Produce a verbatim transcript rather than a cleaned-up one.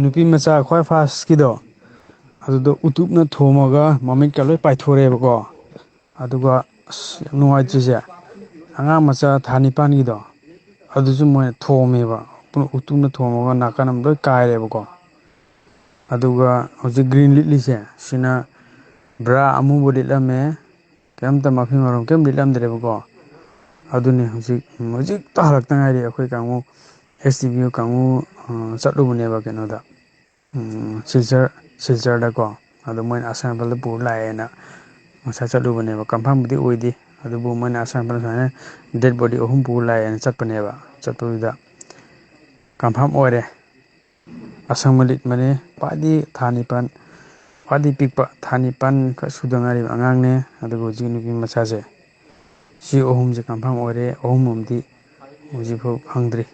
ꯅꯨꯄꯤ ꯃꯆꯥ ꯈ꯭ꯋꯥꯏ ꯐꯥꯔꯁꯀꯤꯗꯣ, ꯑꯗꯨꯗꯣ ꯎꯇꯨꯞꯅ ꯊꯣꯝꯃꯒ ꯃꯃꯤꯠꯀ ꯂꯣꯏ ꯄꯥꯏꯊꯣꯔꯛꯑꯦꯕꯀꯣ꯫ ꯑꯗꯨꯒ ꯑꯁ, ꯌꯥꯝ ꯅꯨꯡꯉꯥꯏꯇ꯭ꯔꯤꯁꯦ, ꯑꯉꯥꯡ ꯃꯆꯥ ꯊꯥ ꯅꯤꯄꯥꯟꯒꯤꯗꯣ, ꯑꯗꯨꯁꯨ ꯃꯣꯏꯅ ꯊꯣꯝꯃꯦꯕ꯫ ꯎꯇꯨꯞꯅ ꯊꯣꯝꯃꯒ ꯅꯥꯀꯟ ꯑꯃ ꯂꯣꯏ ꯀꯥꯏꯔꯦꯕꯀꯣ꯫ ꯑꯗꯨꯒ ꯍꯧꯖꯤꯛ ꯒ꯭ꯔꯤꯟ ꯂꯤꯠꯂꯤꯁꯦ, ꯁꯤꯅ ꯕ꯭ꯔꯥ ꯑꯃꯨꯕ ꯂꯤꯠꯂꯝꯃꯦ, ꯀꯩꯝꯇ ꯃꯐꯤ ꯃꯔꯣꯟ ꯀꯩꯝ ꯂꯤꯠꯂꯝꯗ꯭ꯔꯦꯕꯀꯣ꯫ ꯑꯗꯨꯅꯤ ꯍꯧꯖꯤꯛ, ꯍꯧꯖꯤꯛꯇ ꯍꯜꯂꯛꯇ ꯉꯥꯏꯔꯤ꯫ ꯑꯩꯈꯣꯏ ꯀꯥꯡꯕꯨ, ꯑꯦꯁ ꯇꯤ ꯕꯤ ꯌꯨ ꯀꯥꯡꯕꯨ, ꯑ, ꯆꯠꯂꯨꯕꯅꯦꯕ ꯀꯩꯅꯣꯗ, ꯎꯝ, ꯁꯤꯜꯆꯔ, ꯁꯤꯜꯆꯔꯗꯀꯣ꯫ ꯑꯗꯣ ꯃꯣꯏꯅ ꯑꯁꯥꯝ ꯔꯥꯏꯐꯜꯗ ꯄꯨꯔ ꯂꯥꯛꯑꯦꯅ ꯉꯁꯥꯏ ꯆꯠꯂꯨꯕꯅꯦꯕ꯫ ꯀꯟꯐꯥꯔꯝꯕꯨꯗꯤ ꯑꯣꯏꯗꯦ, ꯑꯗꯨꯕꯨ ꯃꯣꯏꯅ ꯑꯁꯥꯝ ꯔꯥꯏꯐꯜ ꯁꯨꯃꯥꯏꯅ ꯗꯦꯠ ꯕꯣꯗꯤ ꯑꯍꯨꯝ ꯄꯨꯔ ꯂꯥꯛꯑꯦꯅ ꯆꯠꯄꯅꯦꯕ꯫ ꯆꯠꯄꯗꯨꯗ ꯀꯟꯐꯥꯔꯝ ꯑꯣꯏꯔꯦ꯫ ꯑꯁꯪꯕ ꯂꯤꯠ ꯑꯃꯅꯦ, ꯈ꯭ꯋꯥꯏꯗꯒꯤ ꯊꯥ ꯅꯤꯄꯥꯟ, ꯈ꯭ꯋꯥꯏꯗꯒꯤ ꯄꯤꯛꯄ, ꯊꯥ ꯅꯤꯄꯥꯟ ꯈꯛ ꯁꯨꯗ ꯉꯥꯏꯔꯤꯕ ꯑꯉꯥꯡꯅꯦ, ꯑꯗꯨꯒ ꯍꯧꯖꯤꯛ ꯅꯨꯄꯤ ꯃꯆꯥꯁꯦ꯫ ꯁꯤ ꯑꯍꯨꯝꯁꯦ ꯀꯟꯐꯥꯔꯝ ꯑꯣꯏꯔꯦ, ꯑꯍꯨꯝ ꯑꯃꯗꯤ ꯍꯧꯖꯤꯛꯐꯥꯎ ꯐꯪꯗ꯭ꯔꯤ꯫